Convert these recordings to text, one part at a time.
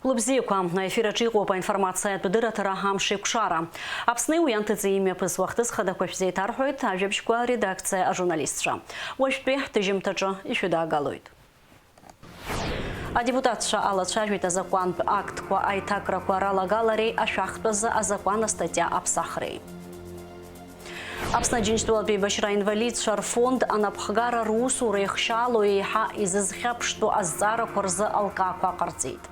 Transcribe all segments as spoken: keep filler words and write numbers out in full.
Лыбзиақәа, аефир аҿы иҟоуп аинформациатә дырраҭара Амшеикәшара. Аԥсни уи анҭыҵи имҩаԥысуа ахҭыс хадақәа шәзеиҭарҳәоит ажәабжьқәа редакциа ажурналистцәа. Уажәтәи ҳҭыжьымҭаҿы ишәыдаагалоит. Адепутатцәа алацәажәеит азакәантә актқәа аиҭакрақәа ралагалареи ашәахтәазы азакәан астатиа аԥсахреи. Аԥсны Аџьынџьтәылатә еибашьра аинвалидцәа рфонд анапхгара русура ихшьаало еиҳа изызхьаԥштәу азҵаарақәа рзы алкаақәа ҟарҵеит.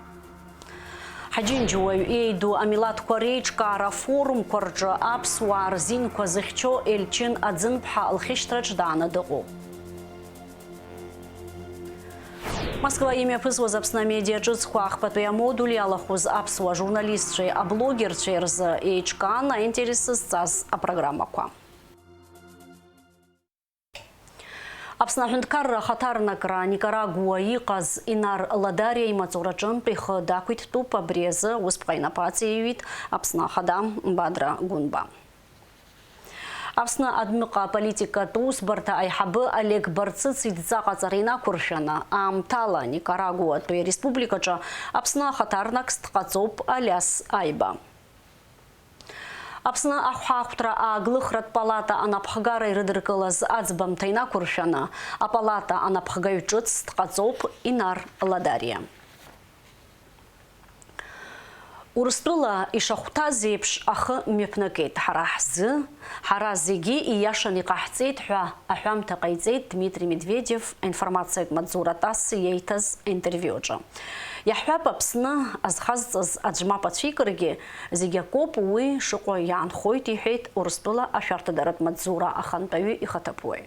Ҳџьынџьуаҩ еиду амилаҭқәа реиҿкаара афорумқәа рҿы аԥсуаа рзинқәа зыхьчо Елчын Аӡынԥҳа лхьышьҭраҿ дааны дыҟоуп. Москва имҩаԥысуаз Аԥсны амедиа ҿыцқәа ахԥатәи амодуль иалахәыз аԥсуа журналистцәеи аблогерцәеи рзы еиҿкаан аинтерес зҵаз апрограммақәа. Аԥсны аҳәынҭқарра ахаҭарнакра Никарагуа иҟаз Инар Ладариа имаҵураҿынтә ихы дақәиҭтәуп, абри азы усԥҟа инапы аҵаиҩит Аԥсны Ахада Бадра Гәынба. Аԥсны адәныҟа аполитикатә усбарҭа аиҳабы Олег Барцыц идҵа ҟаҵара инақәыршәаны, аамҭала Никарагуатәи ареспубликаҿы Аԥсны ахаҭарнакс дҟаҵоуп Алиас Аиба. Аԥсны ахәаахәҭра ааглыхратә палата анапхгара ирыдыркылаз аӡбамҭа инақәыршәаны, апалата анапхгаҩ ҿыц дҟаҵоуп Инар Ладариа. Урыстәыла ишахәҭаз еиԥш ахы мҩаԥнакеит ҳара ҳзы, ҳара зегьы ииашаны иҟаҳҵеит ҳәа аҳәамҭа ҟаиҵеит Дмитри Медведев аинформациатә маҵзура ТАСС иеиҭаз аинтервиу аҿы. Иаҳҳәап, Аԥсны азхазҵаз аӡә мап ацәикыргьы, зегь акоуп, уи шыҟоу иаанхоит, иҳәеит Урыстәыла ашәарҭадаратә маҵзура ахантәаҩы ихаҭыԥуаҩ.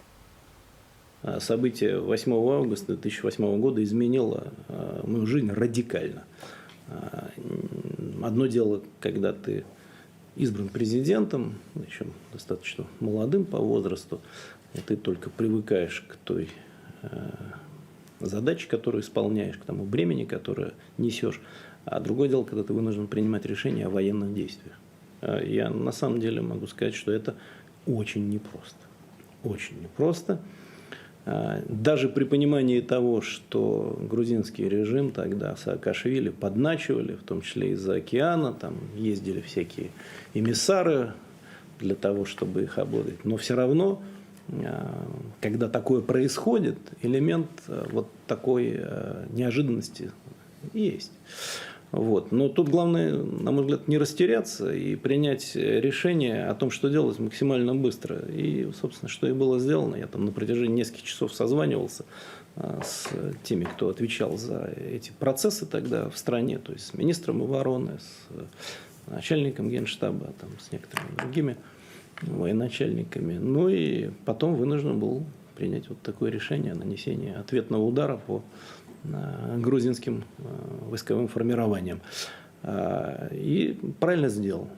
А, событие восьмого августа две тысячи восьмого года изменило, а, мою жизнь радикально. А, м, одно дело, когда ты избран президентом, ещё достаточно молодым по возрасту, и ты только привыкаешь к той, э, задаче, которую исполняешь, к тому бремени, которое несёшь. А другое дело, когда ты вынужден принимать решения о военных действиях. Э, я на самом деле могу сказать, что это очень непросто. Очень непросто. А, даже при понимании того, что грузинский режим тогда, Саакашвили, подначивали, в том числе из-за океана, там ездили всякие эмиссары для того, чтобы их ободрить. Но всё равно, а, когда такое происходит, элемент, а, вот такой, а, неожиданности есть. Вот. Но тут главное, на мой взгляд, не растеряться и принять решение о том, что делать, максимально быстро. И, собственно, что и было сделано. Я там на протяжении нескольких часов созванивался, а, с теми, кто отвечал за эти процессы тогда в стране, то есть с министром обороны, с, э, начальником генштаба, там, с некоторыми другими военачальниками. Ну и потом вынужден был принять вот такое решение о нанесении ответного удара по, э, грузинским, э, войсковым формированиям. А, и правильно сделал.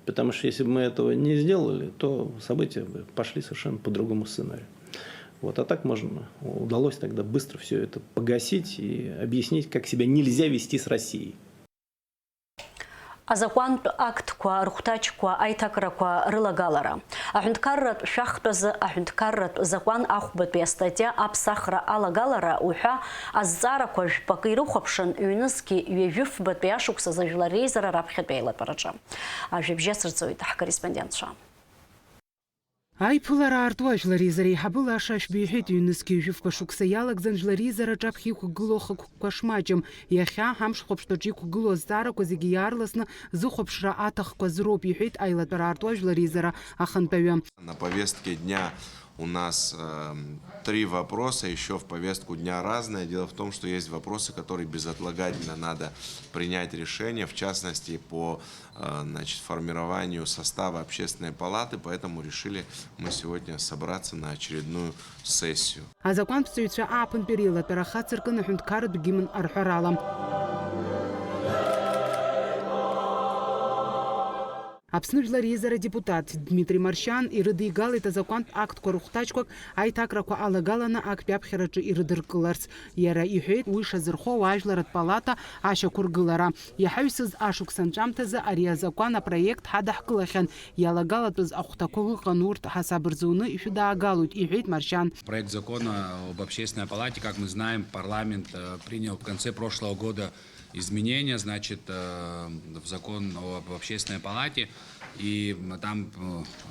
Потому что если бы мы этого не сделали, то события бы пошли совершенно по другому сценарию. Вот. А так можно, удалось тогда быстро всё это погасить и объяснить, как себя нельзя вести с Россией. Азакәантә актқәа, рыхәҭаҷқәа, аиҭакрақәа рылагалара. Аҳәынҭқарратә шәахтәазы аҳәынҭқарратә закәан ахәбатәи астатиа аԥсахра алагалара уҳәа азҵаарақәа жәпакы ирыхәаԥшын, ҩнызқьи ҩажәи фбатәи ашықәсазы жәлар реизара раԥхьатәи аилатәараҿы. Ажәабжь ацырҵоит ҳкорреспондентцәа. Аиԥылара аарту ажәлар реизара еиҳабы Лаша Ашәба иҳәеит, ҩнызқьи ҩажәи фба шықәса иалагӡан жәлар реизара аҿаԥхьа иқәгылоу ахықәкқәа шмаҷым. Иахьа ҳамш хәаԥштәаҿы иқәгылоу азҵаарақәа зегьы иаарласны зыхәаԥшра аҭахқәаз роуп, иҳәеит аилатәара аарту ажәлар реизара ахантәаҩы. На повестке дня у нас, эм, три вопроса, ещё в повестку дня разные. Дело в том, что есть вопросы, которые безотлагательно надо принять решение, в частности, по, э, значит, формированию состава Общественной палаты, поэтому решили мы сегодня собраться на очередную сессию. Азакәантәҵаҩцәа ааԥынтәи реилатәара хацыркын аҳәынҭқарратә гимн арҳәарала. Аԥсны Жәлар Реизара адепутат Дмитри Маршьан ирыдигалеит азакәантә актқәа рыхәҭаҷқәак аиҭакрақәа алагаланы актәи аԥхьараҿы ирыдыркыларц. Иара иҳәеит, уи шазырхо ауаажәларратә палата ашьақәыргылара. Иҳаҩсыз ашықәс анҵәамҭазы ари азакәан апроект ҳадаҳкылахьан, иалагалатәыз ахәҭақәа ыҟан, урҭ ҳасаб рзуны ишәыдаагалоит, иҳәеит Маршьан. Проект закона об общественной палате, как мы знаем, парламент, э, принял в конце прошлого года изменения, значит, э, в закон об общественной палате. И, м, там,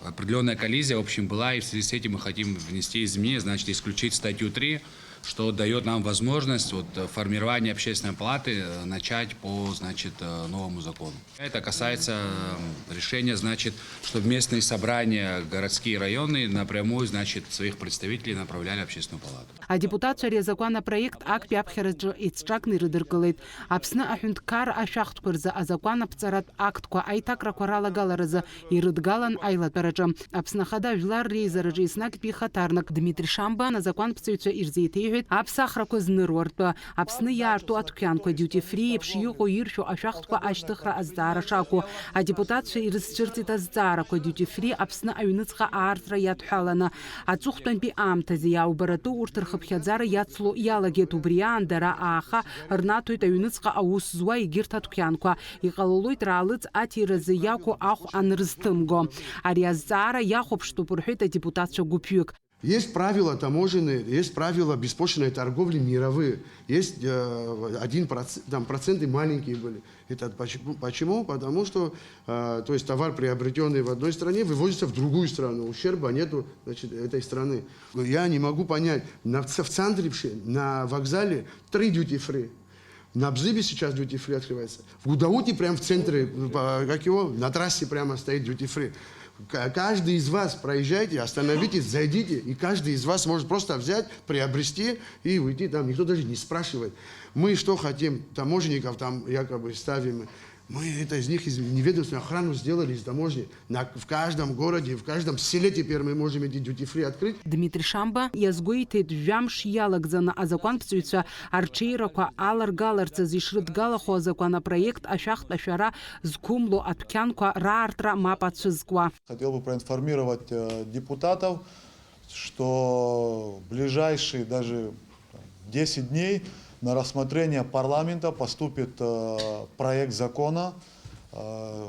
э, определённая коллизия, в общем, была, и в связи с этим мы хотим внести изменения, значит, исключить статью три, что даёт нам возможность вот, э, формирование общественной палаты, э, начать по, значит, э, новому закону. Это касается, м, решения, значит, чтобы местные собрания, городские, районные напрямую, значит, своих представителей направляли в общественную палату. Адепутатцәа ари азакәан апроект актәи аԥхьараҿы еицҿакны ирыдыркылеит. Аԥсны аҳәынҭқарра ашәахтәқәа рзы азакәан аԥҵаратә актқәа аиҭакрақәа ралагаларазы ирыдгалан аилатәараҿы. Аԥсны Ахада Жәлар Реизараҿы еснагьтәи ихаҭарнак Дмитри Шамба азакәанԥҵаҩцәа ирзеиҭеиҳәеит аԥсахрақәа зныруа ртәы, Аԥсны иаарту адәқьанқәа, duty free еиԥш иҟоу иршәу ашәахтәқәа ашьҭыхра азҵаара шакәу. Адепутатцәа ирызцәырҵит азҵаарақәа duty free Аԥсны аҩныҵҟа аартра иадҳәаланы. Аҵыхәтәантәи аамҭазы иааубаратәы урҭ рхыԥхьаӡара иацло иалагеит, убри аан дара ааха рнаҭоит аҩныҵҟа аус зуа егьырҭ адәқьанқәа. Иҟалалоит раалыҵ аҭиразы иақәу ахә анрызҭымго. Ари азҵаара иахәаԥштәуп, рҳәеит адепутатцәа гәыԥҩык. Есть правила таможенные, есть правила беспошлиной торговли мировые, есть, э, один процент, там проценты маленькие были. Это почему? Почему? Потому что, э, то есть товар, приобретённый в одной стране, вывозится в другую страну, ущерба нету, значит, этой страны. Я не могу понять, на, в ц-, в центре вообще, на вокзале три duty free. На Бзыбе сейчас duty free открывается. В Гудауте прям в центре, по, как его, на трассе прямо стоит duty free. Ка-, каждый из вас проезжайте, остановитесь, зайдите, и каждый из вас может просто взять, приобрести и уйти, там никто даже не спрашивает. Мы что хотим, таможенников там якобы ставим, мы это из них, из неведомственную охрану сделали из таможни. На, в каждом городе, в каждом селе теперь мы можем эти duty free открыть. Дмитри Шамба иазгәеиҭеит, жәамш иалагӡаны азакәанԥҵаҩцәа арҽеирақәа аларгаларц азы ишрыдгалахо азакәан апроект ашәахтә ашәара зқәымло адәқьанқәа раартра мап ацәызкуа. Хотел бы проинформировать, э, депутатов, что в ближайшие даже десять дней на рассмотрение парламента поступит, э, проект закона, э,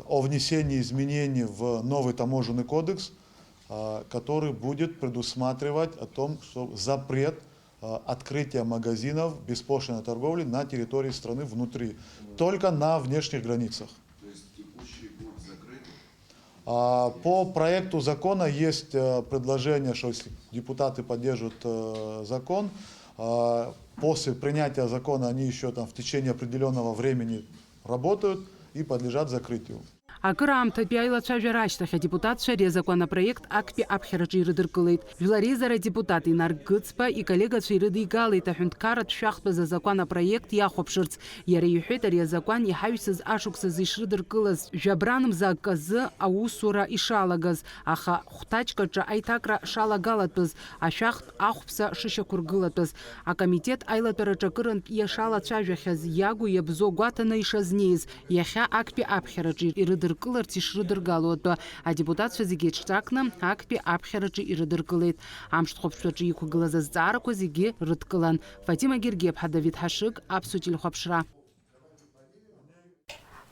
о внесении изменений в новый таможенный кодекс, э, который будет предусматривать о том, что запрет, э, открытия магазинов беспошлиной торговли на территории страны внутри, только на внешних границах. То есть текущие будут закрыты? А, по проекту закона есть, э, предложение, что если депутаты поддержат, э, закон, а, после принятия закона они ещё там в течение определённого времени работают и подлежат закрытию. Акыраамҭатәи аилацәажәара ашьҭахь адепутатцәа ари азакәан апроект актәи аԥхьараҿы ирыдыркылеит. Жәлар Реизара адепутат Инар Гыцба иколлегацәа ирыдигалеит аҳәынҭқарратә шәахтәаз азакәан апроект иахәаԥшырц. Иара иҳәеит, ари азакәан иҳаҩсыз ашықәсазы ишрыдыркылаз жәабран мза акы азы аусура ишалагаз, аха хәҭаҷк аҿы аиҭакра шалагалатәыз, ашәахтә ахәԥса шышьақәыргылатәыз. Акомитет аилатәараҿы акырынтә иашалацәажәахьаз иагу иабзоу гәаҭаны ишазнеиз, иахьа актәи аԥхьараҿы ирыдыркыларц ишрыдыргало атәы, адепутатцәа зегьы еиҿҿакны актәи аԥхьараҿы ирыдыркылеит. Амшәҭ хәаԥшцәаҿы иқәгылаз азҵаарақәа зегьы рыдкылан. Фатима Гергиаԥҳа, Давид Ҳашыг, Аԥсуа телехәаԥшра.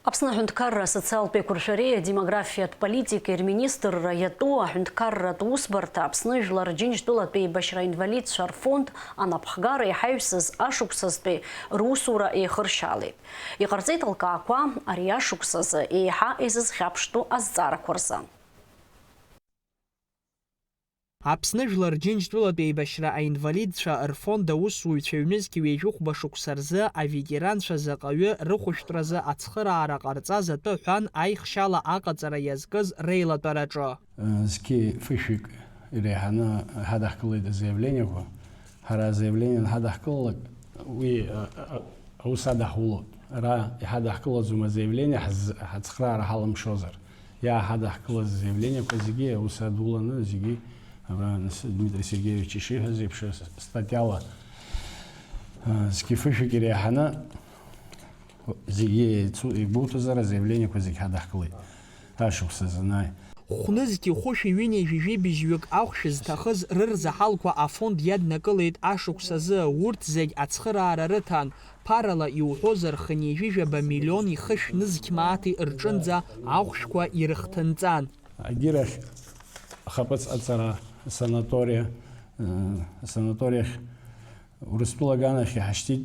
Аԥсны аҳәынҭқарра асоциалтә еиқәыршәареи адемографиатә политикеи рминистрра иатәу аҳәынҭқарратә усбарҭа Аԥсны Жәлар Џьынџьтәылатә еибашьра аинвалидцәа рфонд анапхгара иҳаҩсыз ашықәсазтәи русура еихыршьаалеит. Иҟарҵеит алкаақәа ари ашықәсазы еиҳа изызхьаԥштәу азҵаарақәа рзы. Аԥсны Жәлар Џьынџьтәылатә еибашьра аинвалидцәа рфонд аусзуҩцәа ҩнызқь ҩажәихәба шықәса рзы аветеранцәа заҟаҩы рыхәышәтәразы ацхыраара ҟарҵаз атәы ҳәан аихшьала аҟаҵара иазкыз реилатәараҿы. Зқьи фышәҩык иреиҳаны ҳадаҳкылеит азаиавлениақәа. Ҳара азаиавление анҳадаҳкылалак, уи, а, а, аус адаҳулоит. Ара иҳадаҳкылаӡом азаиавление ҳз-, ҳацхраара ҳалымшозар. Иааҳадаҳкылаз азаиавлениақәа зегьы аус адуланы, зегьы абра нас Дмитрий Сергеевич ишиҳәаз еиԥш, с-, статиала, а, зқьи фышәҩык иреиҳаны зегьы еицу-, игәоуҭозар азаиавлениақәа зегь ҳадаҳкылеит. Ашықәс азы анааи. Хәнызқьи хәышәи ҩынҩажәи жәибжьҩык ахәшә зҭахыз рырзаҳалқәа афонд иаднакылеит ашықәс азы, урҭ зегь ацхыраара рыҭан. Ԥарала иуҳәозар, хынҩажәи жәаба миллион ихышә нызқь мааҭи рҿынӡа ахәшәқәа ирыхҭынҵан. Агьырахь ахаԥыц аҵара, санаториа, э, асанаториахь Урыстәыла аганахь иҳашьҭит.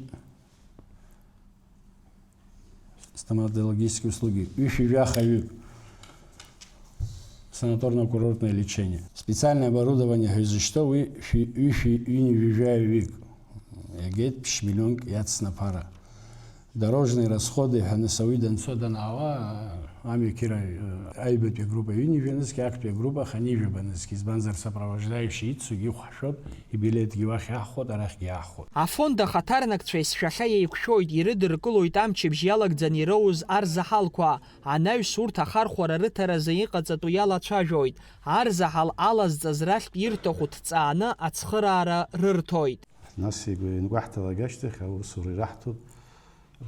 Стоматологические услуги. Ҩышәи жәаха ҩык. Санаторно-курортное лечение. Специальное оборудование ҳәа изышьҭоу уи шәи-, ҩышәи ҩынҩажәи жәаҩа ҩык. Иагеит ԥшь миллионк иацны аԥара. Дорожные расходы ҳәа нас ауаҩы данцо данаауа, амҩақьыра, аҩбатәи агруппа ҩынҩажәа нызқь, актәи агруппа хынҩажәаба нызқь, избанзар сопровождающий ицугьы ихәҳшәоит, ибилеҭгьы уахь иаҳхәоит, арахьгьы иаҳхәоит. Афонд ахаҭарнакцәа есшәахьа еиқәшәоит, ирыдыркылоит амчыбжь иалагӡаны ироуз арзаҳалқәа, анаҩс урҭ ахархәара рыҭаразы иҟаҵатәу иалацәажәоит, арзаҳал алазҵаз рахьтә ирҭаху ҭҵааны ацхыраара рырҭоит. Нас игәы ианкаҳҭалак ашьҭахь аусура ираҳҭоит. Э,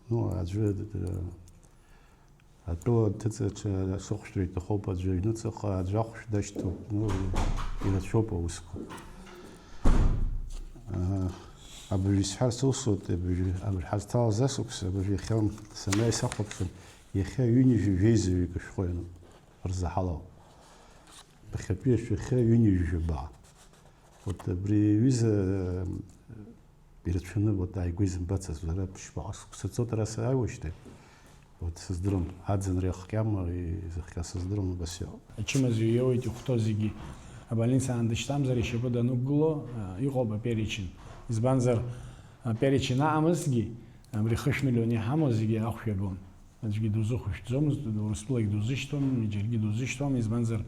ну, аӡәы, э, атәыла аҭыҵраҿы асыхәшәтәра иҭахуп, аӡәы аҩныҵҟа, аӡәы ахәшә дашьҭоуп. Ну, ирацәоуп аусқәа. Э, абыржә исҳәарц усоуп, абыржә, абыржә ҳазҭалаз асықәс, абыржә иахьа санааи сахәаԥшын, иахьа ҩынҩажәи жәеизаҩык ашәҟәы иануп. Рзаҳалоу. Ԥхьатәи ашәахьы ҩынҩажәи жәаба. Вот абри аҩыза, э, ирацәаны, вот, ааигәа изымбацыз, уара ԥшьба шықәса цоит ара сааиуеижьҭеи. Вот сыздырам, аӡынра иахҟьама, изыхҟьа сыздырам, убас иоуп. Ачымазаҩ иоуеит ихәҭоу зегьы. Абольница аан дышьҭамзар ишьапы данықәгыло, э, иҟоуп аперечень. Избанзар, аперечень аамызгьы, абри хышә миллион иҳамоу зегьы ахәшә иагон. Аӡәгьы дузыхәышәтәӡомызт, Урыстәылагь дузышьҭуам, џьаргьы дузышьҭуам, избанзар,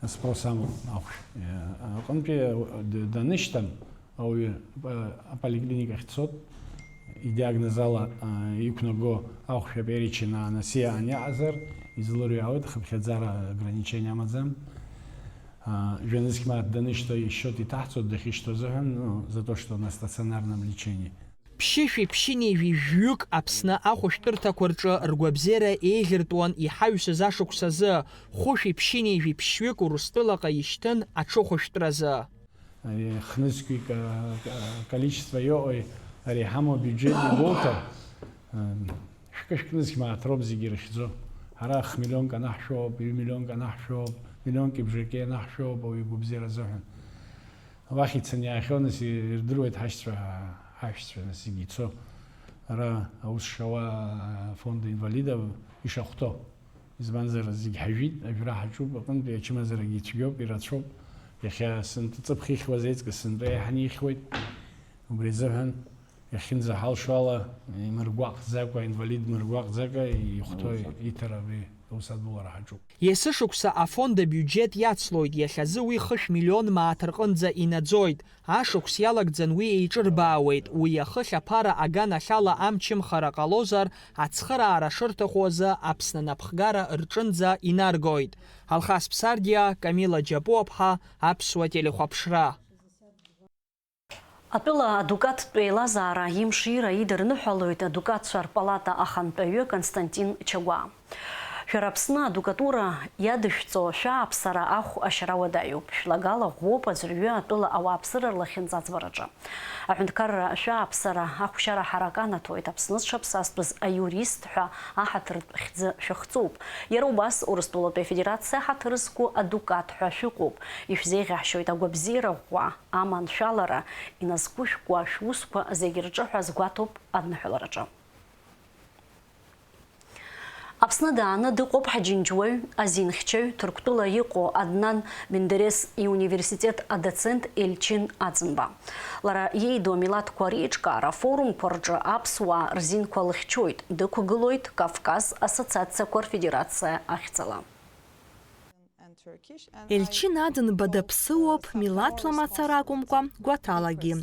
спрос амоуп ахәшә. Аҟынтәи д-, данышьҭам, ауаҩы, а, аполиклиникахь дцоит, идиагноз ала, а, иқәнаго ахәшә аперечень аанасиа аниаҟазар, излырҩаауеит, хыԥхьаӡара ограничение амаӡам. А, жәа-нызқь мааҭ данышьҭа, ишьоит, иҭаҳҵоит, дахьышьҭоу азыҳәан, ну, за то, что на стационарном лечении. Ԥшьышәи ԥшьынҩажәи жәҩык Аԥсны ахәышәтәырҭақәа рҿы ргәабзиара еиӷьыртәуан иҳаҩсыз ашықәс азы, хәышәи ԥшьынҩажәи ԥшьҩык Урыстәылаҟа ишьҭын аҽыхәышәтәразы. Ари хнызқьҩык, а, а, количество иоуеи, ари иҳамоу абиуџьет игәоуҭар, а, шәкы-шәкы нызқь мааҭ роуп зегьы ирыхьӡо. Ҳара х-миллионк анаҳшәоуп, ҩ-миллионк анаҳшәоуп, миллионки бжаки анаҳшәоуп, ауаҩы игәабзиара азыҳәан. Уахь ицаны иаахьоу, нас, ирдыруеит ҳашьцәа, ҳашәцәа, нас, зегьы ицо. Ара аус шауа афонд инвалидов ишахәҭоу. Избанзар, зегь ҳажәит, ажәра ҳаҿуп, аҟынтәи ачымазарагьы ицәгьоуп, ирацәоуп. Иахьа сынтәа ҵыԥх ихьуаз еиҵкы сынтәа еиҳаны ихьуеит. Убри азыҳәан иахьынӡаҳалшо ала, имыргәаҟӡакәа, инвалид мыргәаҟӡакәа ихәҭоу иҭара абри аус адулара ҳаҿуп. Есышықәса афонд абиуџьет иацлоит, иахьазы уи хышә миллион мааҭ рҟынӡа инаӡоит. Ашықәс иалагӡан уи еиҿырбаауеит, уи ахыхь аԥара аганахьала амчымхара ҟалозар, ацхыраара шырҭаху азы Аԥсны анапхгара рҿынӡа инаргоит. Алхас Ԥсардиа, Камила Џьапуаԥҳа, Аԥсуа телехәаԥшра. Атәыла адукаттә еилазаара имшира идырныҳәалоит адукатцәа рпалата ахантәаҩы Константин Чагәаа. Шәара Аԥсны адукатура иадышәҵо шәааԥсара ахә ашьара уадаҩуп, шәлагала ӷәӷәоуп аӡәырҩы атәыла ауааԥсыра рлахьынҵа аӡбараҿы. Аҳәынҭқарра шәааԥсара ахәшьара ҳарак анаҭоит, Аԥсны зҽаԥсазтәыз аиурист ҳәа аҳаҭыртә хьӡы шәыхҵоуп. Иара убас Урыстәылатәи Афедерациа ҳаҭыр зқәу адукат ҳәа шәыҟоуп. Ишәзеиӷьаҳшьоит агәабзиара ӷәӷәа, аманшәалара, иназқәышәкуа шәусқәа зегь рҿы ҳәа азгәаҭоуп адныҳәалараҿы. Аԥсны дааны дыҟоуп ҳџьынџьуаҩ, азинхьчаҩ, Ҭырқәтәыла иҟоу Аднан Менделеевс иуниверситет адоцент Елчын Аӡынба. Лара иеиду амилаҭқәа реиҿкаара форумқәа рҿы аԥсуаа рзинқәа лыхьчоит, дықәгылоит Кавказ ассоциациақәа рфедерациа ахьӡала. Елчина Аӡынба даԥсыуоуп, милаҭла мацара акәымкәа, гәаҭалагьы.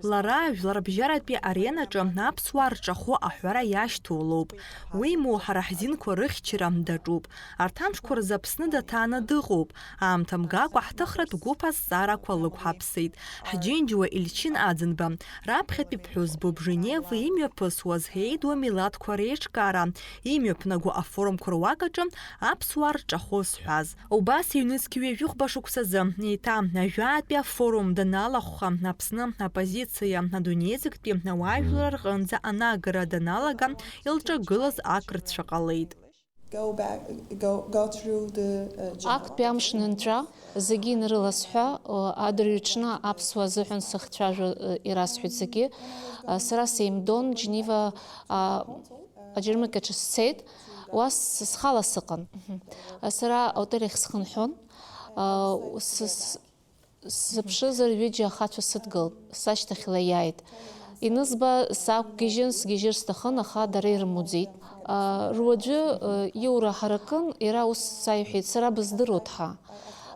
Лара жәларбжьаратәи аренаҿы аԥсуаа рҿахәы аҳәара иашьҭоу лоуп. Уимоу, ҳара ҳзинқәа рыхьчара даҿуп. Арҭ амшқәа рзы Аԥсны даҭааны дыҟоуп. Аамҭа мгакәа ҳҭыхратә гәыԥ азҵаарақәа лықәҳаԥсеит. Ҳџьынџьуа Елчина Аӡынба, раԥхьатәи ԥҳәызбоуп Женева имҩаԥысуаз еидуа милаҭқәа реиҿкаара, имҩаԥнаго афорумқәа руак аҿы аԥсуаа рҿахәы зҳәаз. Убас ҩнызқь ҩажәихәба шықәсазы еиҭа ажәатәи афорум даналахәха, Аԥсны апозициа адунеизыктәи ауаажәлар рҟынӡа анагара даналага, илҿагылаз ақырҭцәа ҟалеит. Go back, go, go through the, uh, general. Актәи амш нынҵәа, зегьы инрыласҳәа, адырҩаҽны аԥсуаа азыҳәан сахьцәажәо, э, ирасҳәеит зегьы. Э, сара сеимдон, Џьенева, а, аџьармыкьаҿы сцеит, уа с-, схала сыҟан. Э, сара аотель ахь схынҳәон. Э, с-, с-, Сзыԥшызар, ҩыџьа ахацәа сыдгылт, сашьҭахьла иааит. Инызба саақәгьежьын, сгьежьыр сҭахын, аха дара ирымуӡеит. А, руаӡәы, э, иура ҳаракын, иара ус саиҳәеит, сара быздыруеит ҳа.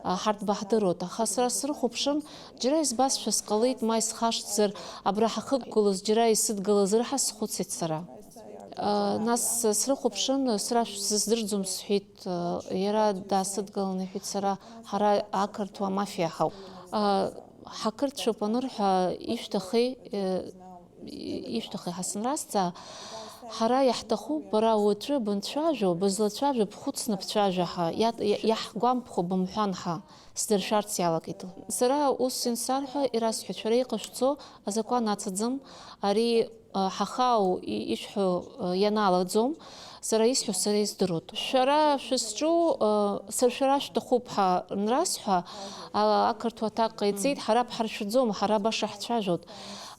А, ҳарҭ баҳдыруеит, аха сара срыхәаԥшын, џьара избазшәа сҟалеит, ма исхашҭзар, абра ҳахықәгылоз џьара исыдгылазар ҳәа схәыцит сара. А, нас срыхәаԥшын, сара шәсыздырӡом сҳәеит, а, иара даасыдгыланы иҳәеит, сара ҳара ақырҭуа мафиа ҳауп. А, ҳақырҭцәоуп анырҳәа, ишәҭахи, э, ишәҭахи ҳәа санразҵаа, ҳара иаҳҭахуп, бара уаҵәы бынцәажәо, бызлацәажәо, бхәыцны бцәажәа ҳәа, иа-, иа-, иаҳгәамԥхо бымҳәан ҳәа сдыршәарц иалагеит. Сара ус инсарҳәа, ирасҳәеит, шәара иҟашәҵо азакәан ацаӡам, ари, а, ҳахаау и-, ишәҳәо, а, ианаалаӡом, сара исҳәо сара издыруеит. Шәара шәызҿу, а, сара шәара шәҭахуп ҳәа анрасҳәа, а, ақырҭуа аҭак ҟаиҵеит, ҳара бҳаршәаӡом, ҳара баша ҳцәажәоит.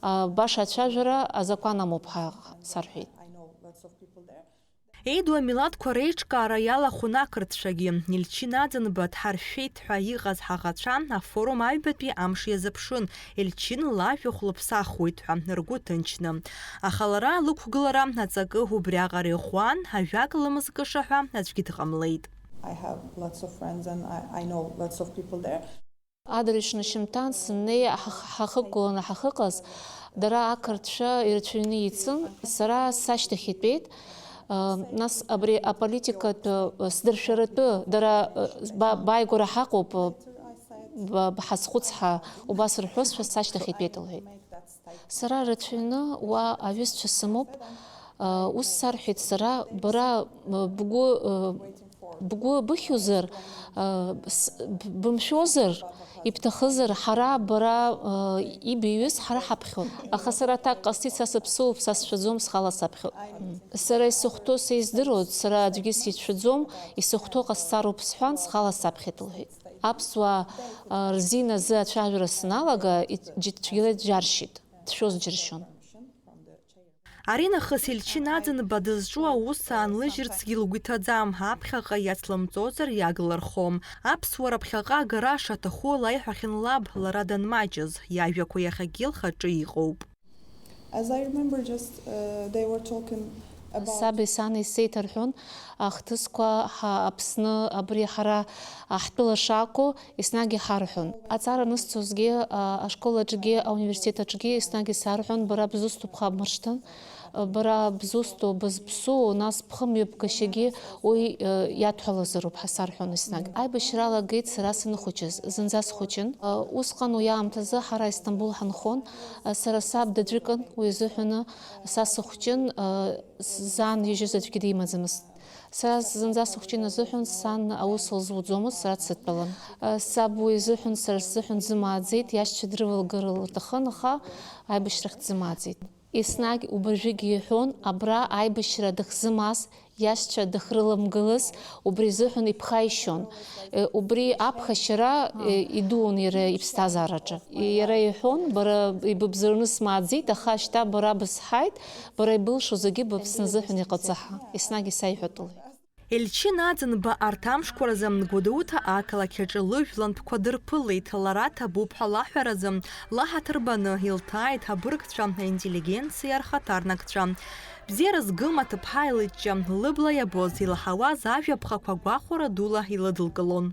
А, баша ацәажәара азакәан амоуп ҳәа сарҳәеит. Еидуа милаҭқәа реиҿкаара иалахәын ақырҭцәагьы. Елчина Аӡынба дҳаршәеит ҳәа иҟаз ҳаӷацәа афорум аҩбатәи амш иазыԥшын, Елчин лажәа хәлыԥсахуеит ҳәа ргәы ҭынчны. Аха лара лықәгылара аҵакы убриаҟара иӷәӷәан, ажәак лымзкыша ҳәа аӡәгьы дҟамлеит. I have lots of friends and I, I know lots of people there. Адырҩаҽны шьыжьымҭан сыннеи ҳах-, ҳахықәгыланы ҳахьыҟаз, дара ақырҭцәа ирацәаҩны ицын, сара сашьҭахь итәеит. Нас абри аполитикатә, сдыршәаратәы дара, ба-, бааигәара ҳаҟоуп, ба-, бҳазхәыц ҳәа убас рҳәозшәа сашьҭахь итәеит, лҳәеит. Сара рацәаҩны уа аҩызцәа сымоуп. Ус сарҳәеит сара, бара, бгәы, бгәы быхьузар, бымшәозар, ибҭахызар, ҳара бара, ибиҩыз ҳара ҳаԥхьон. Аха сара аҭак ҟасҵеит, са сыԥсыуоуп, са сшәаӡом, схала саԥхьоит. Сара исыхәҭоу са издыруеит, сара аӡәгьы сицәшәаӡом, исыхәҭоу ҟасҵароуп сҳәан, схала саԥхьеит, лҳәеит. Аԥсуаа, рзин азы ацәажәара саналага, ит-, џь-, цәгьала иџьаршьеит, дшәоз џьыршьон. Аринахыс Елчина Аӡынба дызҿу аус аанлыжьырцгьы лгәы иҭаӡам, аԥхьаҟа иацлымҵозар иаглырхом. Аԥсуара ԥхьаҟа агара шаҭаху лаиҳәахьан лаб, лара данмаҷыз, иажәақәа иахьагьы лхаҿы иҟоуп. As I remember, just, uh, they were talking about Саби сани сеиҭарҳәон, ахҭысқәа, ҳа-, Аԥсны, абри ҳара, а, ҳтәыла шакәу, еснагь иҳарҳәон. Аҵара анысҵозгьы, а, ашкол аҿгьы, ауниверситет аҿгьы еснагь исарҳәон, бара бзусҭоу бхабмыршҭын, а, бара бзусҭоу, бызԥсу, нас бхымҩаԥгашьагьы уи, а, иадҳәалазароуп ҳәа сарҳәон еснагь. Аибашьра алагеит сара саныхәыҷыз, зынӡа схәыҷын. А, усҟан уи аамҭазы ҳара Истамбул ҳанхон, а, сара саб даӡәыкын уи азыҳәаны, са сыхәҷын, а, Зан ижьыз аӡәгьы димаӡамызт. Сара зынӡа сыхәҷын азыҳәан сан аус лзуӡомызт, сара дсыдтәалан. Саб уи изыҳәан сара сзыҳәан дзымааӡеит, иашьцәа дрывалгар лҭахын, аха аибашьрахь дзымааӡеит. Еснагь убыржәгьы иҳәон, абра аибашьра дахьзымааз иашьцәа дахьрыламгылаз, убри изыҳәан иԥхаишьон. Э, убри аԥхашьара, э, идуун иара иԥсҭазаараҿы. Иара иҳәон, бара ибыбзараны смааӡеит, аха шьҭа бара бысҳаит, бара ибылшо зегьы быԥсны азыҳәан иҟаҵа ҳәа, еснагь исаиҳәоит, лҳәеит. Елчина Аӡынба арҭ амшқәа рзы Гәдоуҭа ақалақь аҿы лыжәлантәқәа дырԥылеит, лара ҭабуп ҳәа лаҳәаразы, лаҳаҭыр баны илҭааит абыргцәа, аинтеллигенциа рхаҭарнакцәа. Бзиара згым аҭыԥҳа илыҷҷа, лыбла иабоз, илаҳауаз ажәа ԥхақәа гәахәара дула илыдылкылон.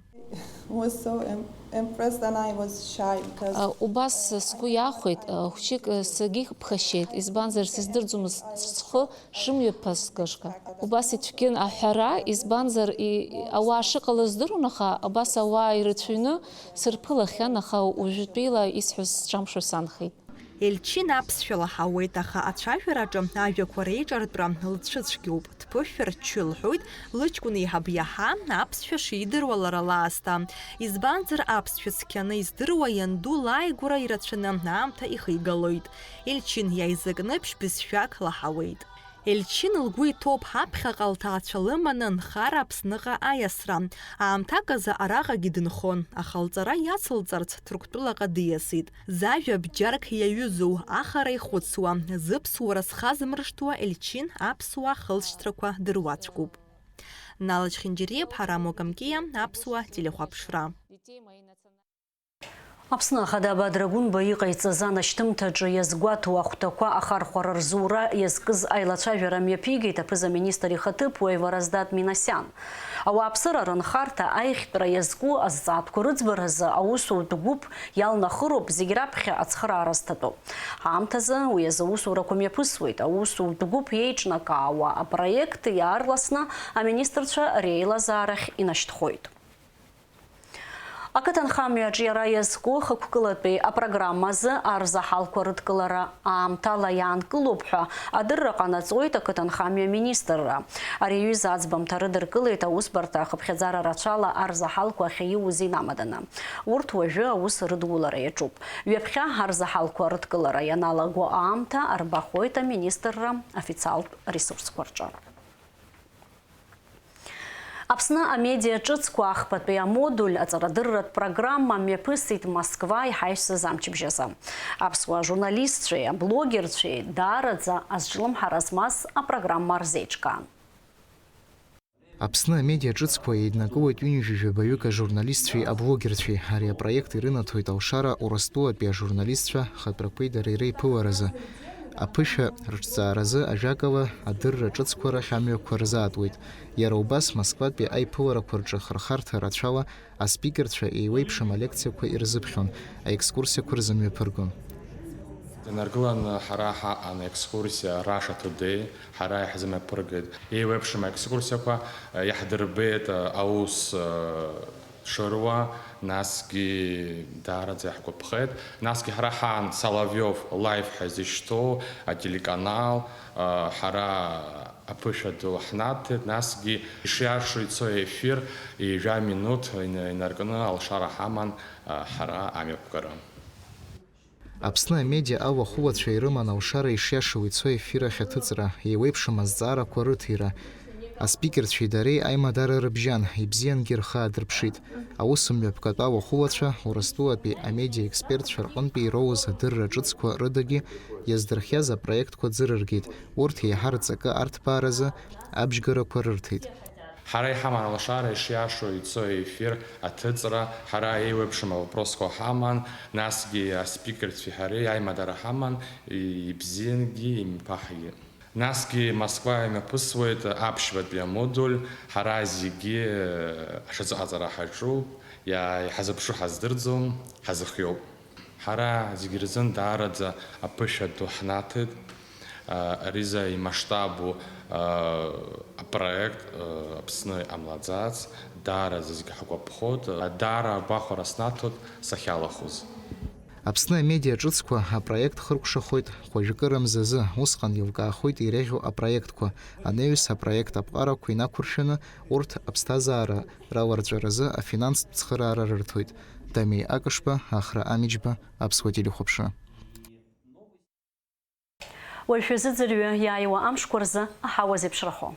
Was so im- impressed and I was shy because А, Убас сгәы иахәеит, а, хәҷык, а, сагьыԥхашьеит, избанзар, сыздырӡомызт схы шымҩаԥасгашга. Убас ицәгьан аҳәара, избанзар, и- ауаа шыҟалаз здыруан, аха абас ауаа ирацәаҩны сырԥылахьан, аха уажәтәила исҳәоз сҿамшәо санхеит. Елчин аԥсшәа лаҳауеит, аха ацәажәараҿы ажәақәа реиҿартәра лцәыцәгьоуп. Дԥышәарччо илҳәоит, лыҷкәын еиҳаб иаҳа аԥсшәа шидыруа лара лаасҭа. Избанзар, аԥсшәа цқьаны издыруа ианду лааигәара ирацәаны аамҭа ихигалоит. Елчин иааизакны ԥшь бызшәак лаҳауеит. Елчин лгәы иҭоуп ҳаԥхьаҟа лҭаацәа лыманы нхара Аԥсныҟа аиасра. Аамҭак азы араҟагьы дынхон, аха лҵара иацылҵарц Ҭырқәтәылаҟа диасит. Зажәа бџьарк иаҩызоу, ахара ихәыцуа, зыԥсуара зхазмыршҭуа Елчин аԥсуаа хылҵшьҭрақәа дыруаӡәкуп. Нала Чхинџьариа, Ҳарамо Камкиа, Аԥсуа телехәаԥшра. Аԥсны Ахада Бадра Гәынба иҟаиҵаз анашьҭымҭаҿы иазгәаҭоу ахәҭақәа ахархәара рзура иазкыз аилацәажәара мҩаԥигеит аԥыза-министр ихаҭыԥуаҩ Вараздат Минасиан. Ауааԥсыра рынхарҭа аиӷьтәра иазку азҵаатәқәа рыӡбаразы аусутә гәыԥ иалнахыроуп зегь раԥхьа ацхыраара зҭатәу. Аамҭазы уи азы аусурақәа мҩаԥысуеит. Аусутә гәыԥ иеиҿнакаауа апроект иаарласны аминистрцәа реилазаарахь инашьҭхоит. Ақыҭанхамҩаҿ иара иазку хықәкылатәи апрограммазы арзаҳалқәа рыдкылара аамҭала иаанкылоуп ҳәа адырра ҟанаҵоит ақыҭанхамҩа министрра. Ари аҩыза аӡбамҭа рыдыркылеит аусбарҭа ахыԥхьаӡара рацәала арзаҳалқәа ахьаиуз инамаданы. Урҭ уажәы аус рыдулара иаҿуп. Ҩаԥхьа арзаҳалқәа рыдкылара ианалаго аамҭа арбахоит аминистрра официалтә ресурсқәа рҿы. Аԥсны амедиа ҿыцқәа ахԥатәи амодуль аҵарадырратә программа мҩаԥысит Москва иҳаишьцыз амчыбжьазы. Аԥсуа журналистцәеи аблогерцәеи даараӡа азҿлымҳара змаз апрограмма рзеиҿкаан. Аԥсны амедиа ҿыцқәа еиднакылоит ҩынҩажәи жәабаҩык ажурналистцәеи аблогерцәеи. Ари апроект ирынаҭоит алшара Урыстәылатәи ажурналистцәа хатәрақәеи дареи реиԥыларазы. Аԥышәа рыҿҵааразы, ажәакала, адырра ҿыцқәа рахь амҩақәа рзаатуеит. Иара убас Москватәи аиԥыларақәа рҿы хырхарҭа рацәала аспикерцәа еиуеиԥшым алекциақәа ирзыԥхьон, аекскурсиақәа рзымҩаԥыргон. Инаргыланы ҳара ҳаҟан аекскурсиа Russia Today, ҳара иаҳзымҩаԥыргеит. Еиуеиԥшым аекскурсиақәа, э, иаҳдырбеит, э, аус, э, шыруа, насгьы даараӡа иаҳгәаԥхеит. Насгьы ҳара ҳаан Соловьев Live ҳәа изышьҭоу ателеканал, э, ҳара аԥышәа ду ҳнаҭеит, насгьы ишиашоу ицо аефир ҩажәа минуҭ ин-, инаркны алшара ҳаман, э, ҳара амҩаԥгара. Аԥсны амедиа ауахәылацәа ирыман алшара ишиашоу ицо ефир ахь аҭыҵра, еиуеиԥшым азҵаарақәа рыҭира. Аспикерцәеи дареи аимадара рыбжьан, ибзиангьы рхы аадырԥшит. Аусмҩаԥгатә ауахәылацәа, Урыстәылатәи амедиа експертцәа рҟынтәи ироуз адырра ҿыцқәа рыдагьы иаздырхиаз апроектқәа ӡырыргеит, урҭ еиҳа рҵакы арҭбааразы абжьгарақәа рырҭеит. Ҳара иҳаман алшара ишиашоу ицо аефир аҭыҵра, ҳара еиуеиԥшым авопросқәа ҳаман, насгьы аспикерцәеи ҳареи аимадара ҳаман, ибзиангьы, имԥаҳгьы. Насгьы Москва имҩаԥысуеит аԥшьбатәи амодуль, ҳара зегьы ҳшазыҟаҵара ҳаҿуп, иа-, иҳазыԥшу ҳаздырӡом, ҳазыхиоуп. Ҳара зегьы рзын даараӡа аԥышәа ду ҳнаҭеит. Ариза имасштабу апроект Аԥсны иҟамлаӡац, даараӡа зегьы ҳгәаԥхоит, даара агәахәара снаҭоит сахьалахәыз. Аԥсны амедиа ҿыцқәа апроект хыркәшахоит хәажәкыра мзазы, усҟан еилкаахоит иреиӷьу апроектқәа, анаҩс апроект аԥҟарақәа инақәыршәаны урҭ аԥсҭазаара раларҵәаразы афинанстә цхыраара рырҭоит. Дамеи Акышба, Ахра Амиџьба, Аԥсуа телехәаԥшра. Уажә шәазыӡырҩы иааиуа амшқәа рзы аҳауа зеиԥшрахо.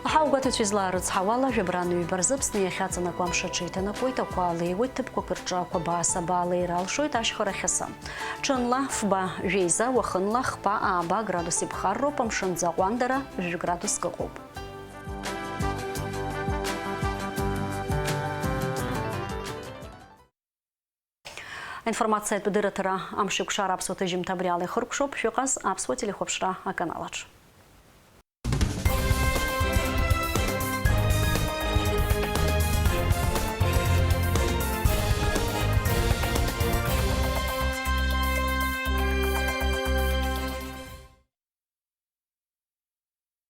Аҳауагәаҭацәа излаарыцҳауала, жәабран ҩба рзы Аԥсны иахьаҵанакуа амш аҽеиҭанакуеит, ақәа леиуеит, ҭыԥқәак рҿы ақәабаа-сабаа леира алшоит, ашьхарахь асы. Ҽынла фба жәеиза, уахынла хԥа ааба градус иԥхарроуп, амшын аӡы аҟәандара жәградуск ыҟоуп. Аинформациатә дырраҭара амшеикәшара аԥсуа ҭыжьымҭа абри ала ихыркәшоуп, шәыҟаз аԥсуа телехәаԥшра аканалаҿ.